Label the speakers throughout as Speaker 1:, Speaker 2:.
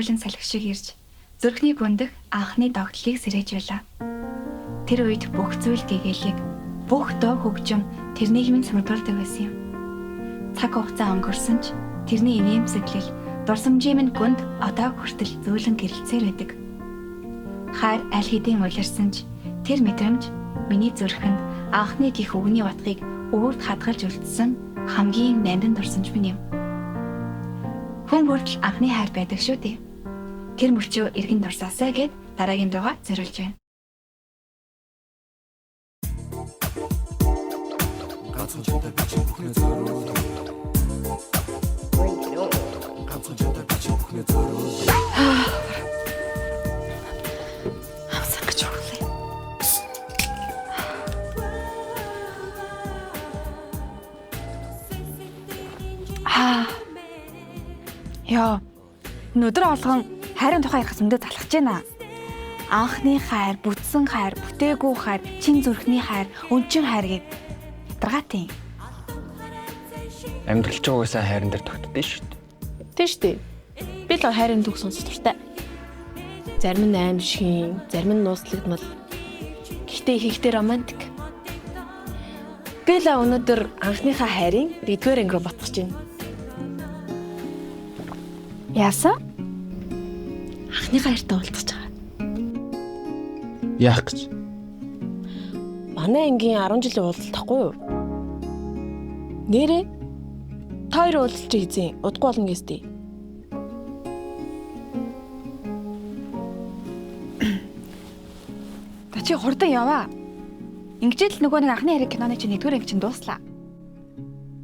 Speaker 1: зөөлөн салхи шиг ирж зүрхний гүндэх анхны догтлыг сэрэж байлаа. Тэр үед бүх зүйл гэгээлэг, бүх дуу хөгжим тэрнийг минь сунатуулдаг байсан юм. Цаг хугацаа өнгөрсөн ч тэрний инээмсэглэл, дурсамжийн минь гүнд одоо хүртэл зөөлөн гэрэлцээр байдаг. Хайр аль хэдийн улирсан ч тэр мэдрэмж миний зүрхэнд анхны гих үгний утгыг өвөрт хадгалж үлдсэн хамгийн нандин дурсамж минь юм. Хүн бүртэл анхны хайр байдаг шүү дээ. Тэр мөрчөө эргэн дурсаасай гэд дараагийн дууга зориулж байна.
Speaker 2: Ганцхан чамтай би чи бүхнээ зориул. Ганцхан чамтай би чи бүхнээ зориул.
Speaker 1: Амсан гэж өглөө.
Speaker 3: Аа. Йоо. Өнөөдөр олгон хайрын тухай ярих зөндөө залхаж байна. Анхны хайр, бүтсэн хайр, бүтээгүй хайр, чин зүрхний хайр, өнчин хайр гэд ядаргаатай.
Speaker 4: Амьдрал ч угаасаа хайран дээр тогтдоо шүү дээ.
Speaker 5: Тийм шүү дээ. Би л хайрын түүх сонсох дуртай. Зарим нь аимшигын, зарим нь нууцлагдмал. Гэхдээ ихэнхдээ романтик. Би л өнөөдөр анхныхаа хайрын нэгдүгээр анги руу ботгож байна.
Speaker 3: Яасан?
Speaker 5: Анхныхаа хайртай уулзаж байгаа.
Speaker 4: Яах гэж?
Speaker 5: Манай ангийн 10 жилийн уулзалт тахгүй юу? Нэрээ та хоёр уулзалт чи хэзээ удахгүй болно гэстэй.
Speaker 3: Та чи хурдан яваа. Ингэж л нөгөө нэг анхны хайрын киноны чи нэгдүгээр анги чинь дууслаа.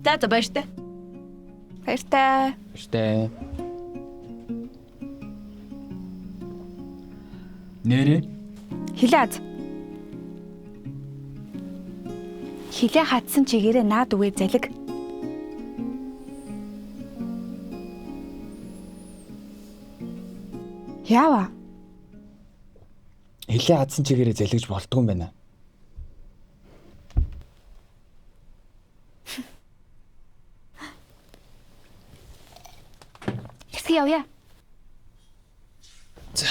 Speaker 5: За за баяртай.
Speaker 3: Баяртай.
Speaker 4: Баяртай. Нэрээ
Speaker 3: Хилээ аз. Хилээ хатсан чигээрээ наад үгээ залиг. Яава.
Speaker 4: хилээ хадсан чигээрээ залгиж болдгоо юм байна.
Speaker 3: Хэсэг явъя.
Speaker 4: За.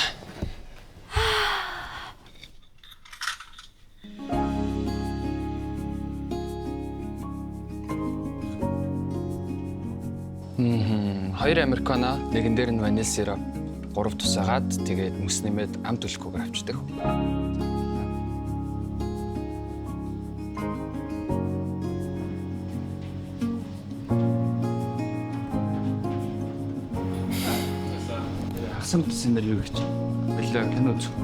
Speaker 4: Хоёр американо, нэгэн дээр нь ванил сироп, гурав тусаагаад тэгээд мөс нэмээд амт үлэхгүйгээр авчдаг. Хагас бүтсэн дээр юу гэж? Болоо кино үзэх.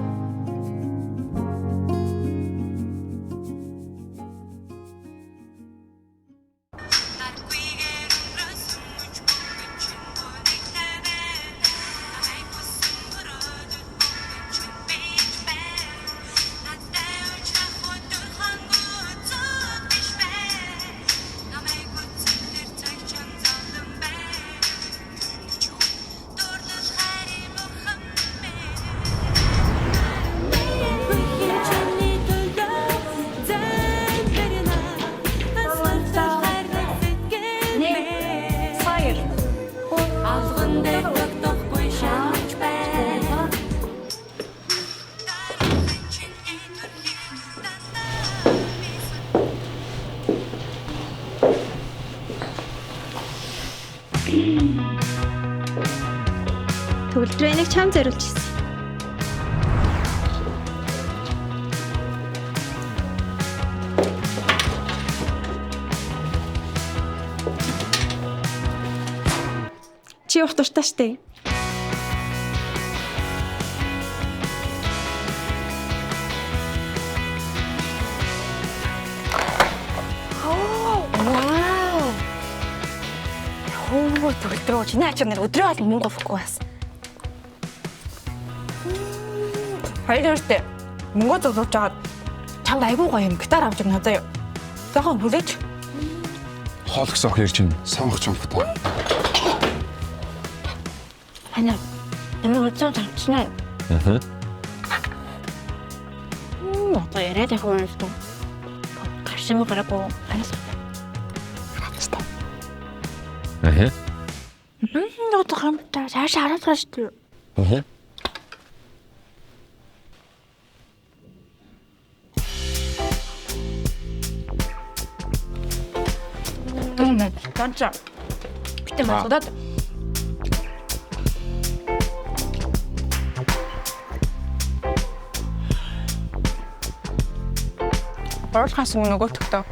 Speaker 6: Төгөлдрөө энийг чам зориулж ирсэн.
Speaker 5: Чи явах дуртай штэ.
Speaker 3: Вау. Хөө төгөлдрөө чиний ачаар нэр өдрөө бол мөнгө авахгүй байсан.
Speaker 7: Баяр штэ. Мөнгө зогсуулж жагаад чамд айгүй гоё юм гитар авч өгнө заяа. Жохон хүлээч.
Speaker 8: Хоол гэсэн охин ирж байна.
Speaker 2: Сонгох чамтай.
Speaker 7: Аня. Намайг үзэн тавчнаа.
Speaker 8: Аа.
Speaker 7: Одоо яриад явах юм шүү. Гарсан мó гараагүй. Анаас.
Speaker 8: Аа.
Speaker 7: Одоо хамтаа цаашаа хараад байгаа шүү.
Speaker 8: Аа.
Speaker 7: Ганча. Битэ мацудаад. Оруулахаас өмнө нөгөөтгтөө.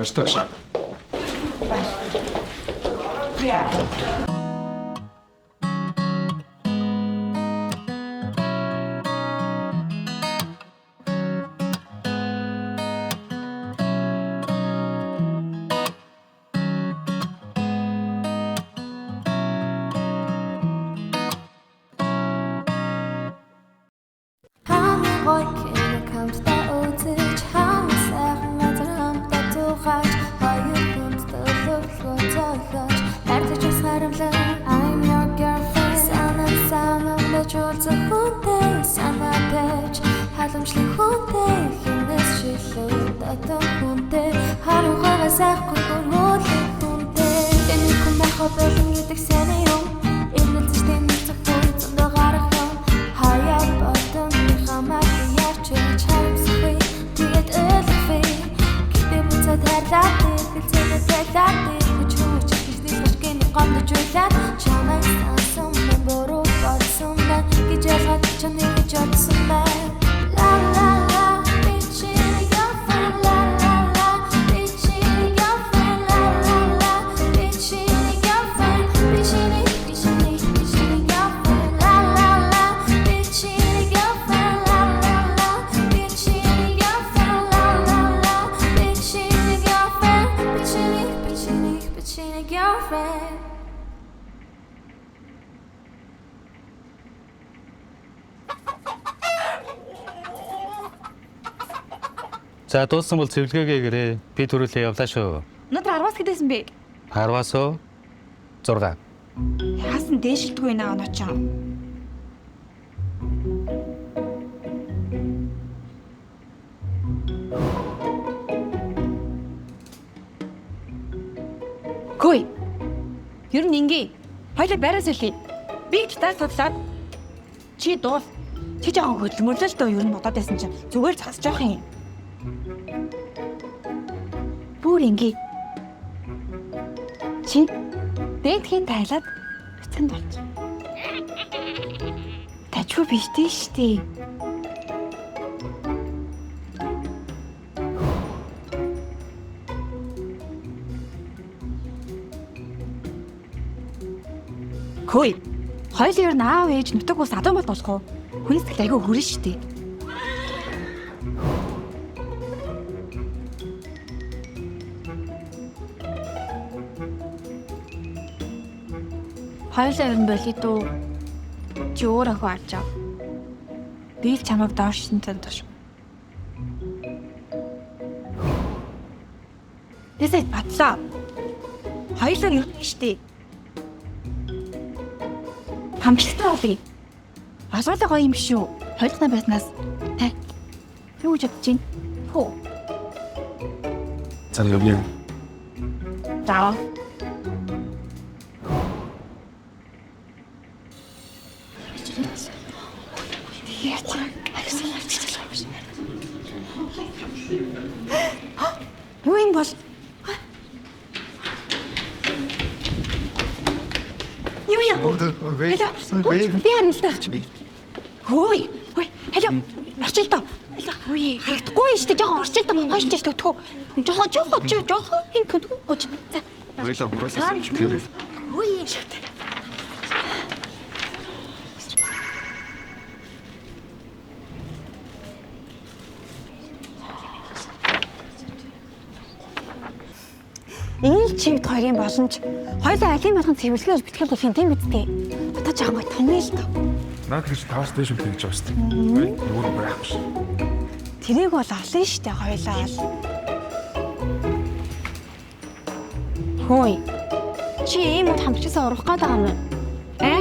Speaker 8: Баярлалаа.
Speaker 9: Хамгийн гоё кино хамтдаа үзэж, хамгийн сайхан газар хамтдаа зугаач, хоёр хүнд төлөвлөгөө зохиож, хайрлаж бас харамлан. I'm your girlfriend. Санаа санаа байж уулзах хүнтэй, санаа байж халамжлах хүнтэй, хинээс шилүү дотоо хүнтэй, хариугаагаас айхгүй хөрвүүлэх хүнтэй. Тэний хүн байх болон гэдэг сайн юм. Эргэлзэж тэнцэх үе зөндөө гарах юм. Хаяа бодон хамаагүй ярьж харамсахгүй, тэгээд ойлгохгүй. Гэтэ буцаад хайрлаад хэлцээгээ байлаад хүч хүч гэж нийлж гин гомдож байлаа. Чамайг сансан мэн буруу бодсон байна гэж ялгаад чамыг гэж бодсон байна. Ла ла ла би чиний girlfriend, ла ла ла би чиний girlfriend, ла ла ла би чиний girlfriend, би чиний би чиний би чиний girlfriend, ла ла ла би чиний girlfriend, ла ла ла би чиний girlfriend, ла ла ла би чиний girlfriend, би чиний би чиний би чиний girlfriend.
Speaker 10: За дууссан бол цэвэрлэгээгээ гэрээ. Би түрүүлээ явлаа шүү.
Speaker 3: Өнөөдөр 10-аас хэдээсэн бэ?
Speaker 10: 10-аас 6.
Speaker 3: Яасан дээшилдэггүй наа оночоо. Гүй. Ер нь ингээ. Хоёлаа байраа солиё. Би гитар судлаад чи дуул. Чи жоохон хөдөлмөрлөө л дөө ер нь бодоод байсан чинь зүгээр зогсож явах юм. Бүр ингээ. Чи дээдхийн тайлаад эцэнд болж. Тажгүй биш тий штий. Хөөе. Хоёул ер нь аав ээж нутаг ус адуу бол болох уу? Хүн сэтгэл айгүй хүрэн штий. Хоёулаа ер нь болиё дүү. Чи өөр охин алж ав. Би л чамайг доош шин тань туш. Тэсээ батлаа. Хоёулаа ер нь штий. Хамтлагтай болъё. Асуулаа гоё юм шүү. Хоёулахна байснаас та юу гэж бодож байна? Хөө.
Speaker 8: За явъя.
Speaker 3: За. Юу юм бол? Юу юм? Hello. Би харна л та. Хөөе. Хөөе. Hello. Орчил доо. Хөөе. Харагдахгүй шүү дээ. Жохон орчил доо. Хойш чил төгтгөө. Жохон жохон жохон энэ төгтгөө. За.
Speaker 8: Баярлалаа. Баярлалаа.
Speaker 3: Хөөе. Ингээл чивд хоёрын боломж. Хоёулаа алийн болгон цэвэрлэгээ бол бэлтгэл болох юм тийм биз дээ. Одоо жоохон гоё том л доо.
Speaker 8: Наад гэж таваас дээш үл хийж байгаа шүү дээ. Өөр байхгүй шүү.
Speaker 3: Тэрийг бол олон шүү дээ хоёулаа бол. Хөөе. Чи ийм үд хамтчасаа урах гээд байгаа юм уу? Аа?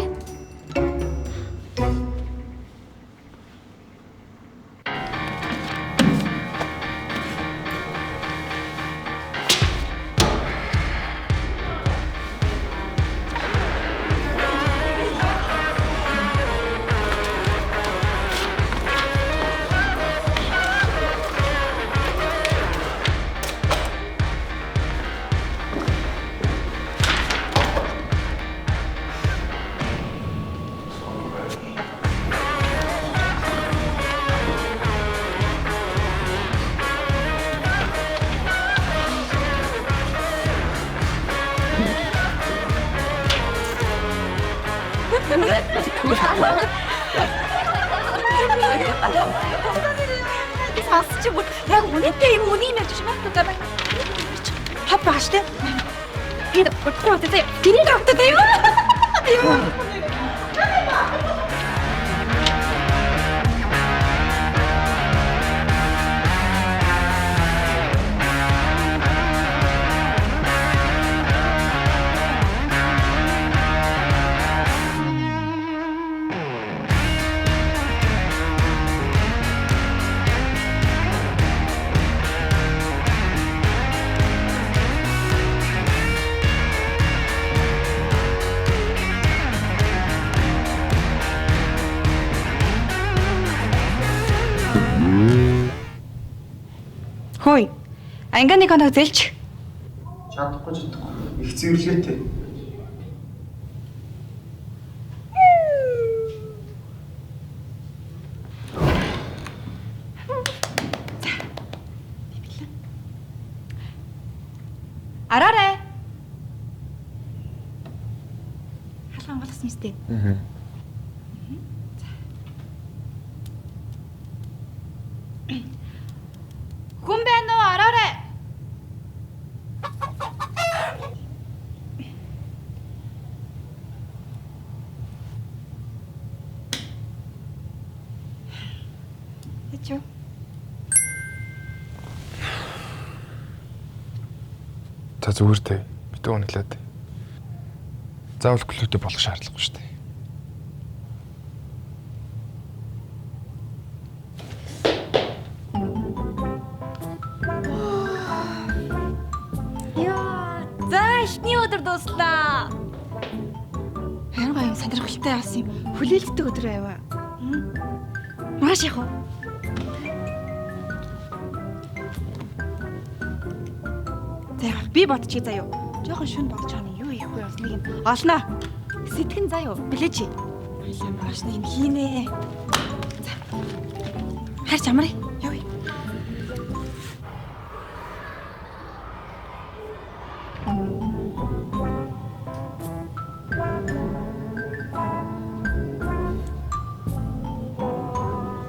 Speaker 3: Сонсч бүр яг үнэтэй юм үнийг ярьж байна даа. Хап байгаа штэ. Би бодохгүй үү заяа. Тэрийг авдаг заяа. Хөөе. Анганы контакт зээлч.
Speaker 11: Чадахгүй. Их цэвэрлэгээтэй.
Speaker 3: Араарай. Халган болгосон юм сте.
Speaker 8: Аа.
Speaker 3: Хүн байна уу? Ороорой. Эчүү.
Speaker 8: За зүгээр дээ. Битүү унаглаад. Заавал клубтэй болох шаардлагагүй шүү дээ.
Speaker 3: Яа, за эхний өдөр дууслаа. Харин гоё юм сонирхолтой бас юм хүлээлттэй өдөр байваа. Маш их уу? За яах би бодчих заяа. Жохон шүн бодож байгаа нь юу хийх вэ бол нэг юм олноо. Сэтгэн заяа билээч. Баялаа маш нэг юм хийнэ. За. Харч амрыг. Явъя.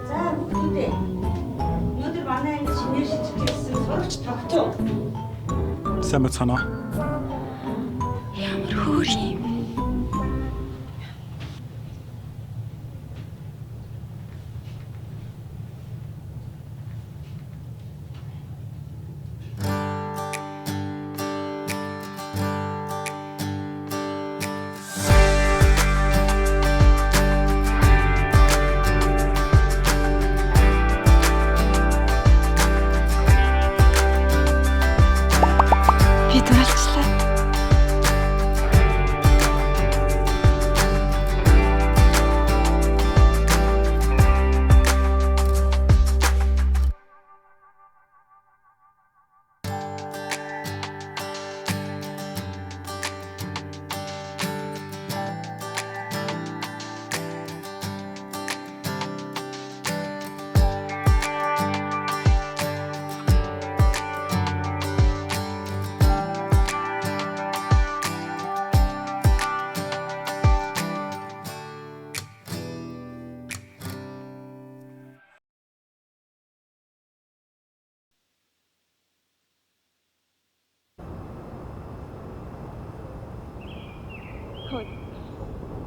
Speaker 12: За бүгдээ. Өнөөдөр манай анги шинээр шийдэж ирсэн сурагч тогтов.
Speaker 2: Сайн байцгаана уу?
Speaker 1: Ямар хөөр юм.
Speaker 3: Би дуалчлаа.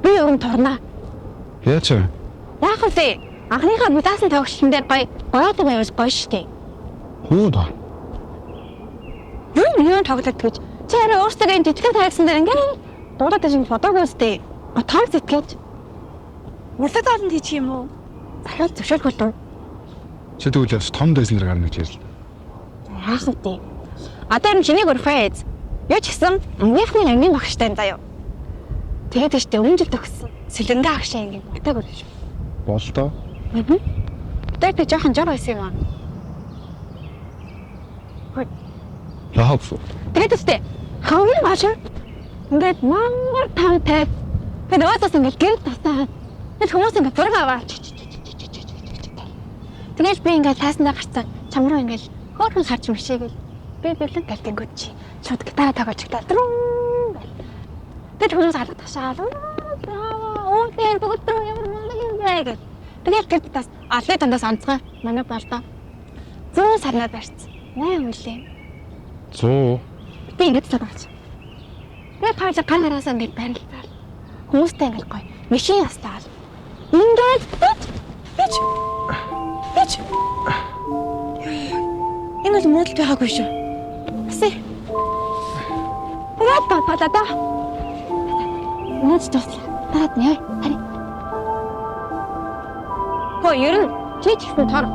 Speaker 6: Би өрн турнаа.
Speaker 8: Яаж вэ?
Speaker 6: Яах вэ? Анхныхаа бутаасан тогшлон дээр гоё гоёод байвал гоё штэ.
Speaker 8: Хүү доо.
Speaker 6: Юу тоглоод гэж. Чи арай өөртөө энэ жижигхэн тайгсан дээр ингээд дуудаад ажиг фотог үстэй. Том сэтгэж.
Speaker 3: Урлагт хоолнд хийчих юм уу?
Speaker 6: Захиал зөвшөөрөх болов.
Speaker 8: Чи тэгвэл бас том дайсан дээр гарна гэж ярьлаа.
Speaker 6: Яах вэ? Одоо юм чинийг өрөх ээ. Юу ч гэсэн ангийнхны ангийн багштай юм заяа. Тэгээд тийштэй өмнө жил төгссөн. Сэлэнгэ агшаа ингэ батаг өрнө шүү.
Speaker 8: Болдоо.
Speaker 6: Аа. Тэр би жоохон жор байсан юм аа.
Speaker 8: Лав.
Speaker 6: Тэгээд тийштэй хамгийн гол нь ингээд мангар тав тайв. Тэгээд өөсөөс ингээд гэрэл тасаа. Тэгээд хүмүүс ингээд зураг аваад. Тэгэл би ингээд тайсандаа гарцсан. Чам руу ингээд хөөрхөн харж мшээгээл. Би бэлэн гэлтэнгүүд чи шууд гитараа тоглож гитар. Тэгэл хүмүүс алга ташаал. Браво. Оо тэр бүгд рүү ямар мундаг юм бэ гэл. Тэгэл тэр тас олон тандаас онцгой манай болдоо. 100 сарнаа барьсан. 8 үлээ.
Speaker 8: 100.
Speaker 6: Би ингэж цаг болж. Тэгээд хоёул гар гараасаа ингэж барилцаал. Хүмүүстэй ингэж гоё. Машин ястаал. Ингээд
Speaker 3: бич. Бич. Энэ бол мөрөдөл байгаагүй шүү.
Speaker 6: Баси. Тэгээд болоо да. Наач туслаа. Дараад нь яа. Хари. Хөө ер нь чи ч гэсэн тор.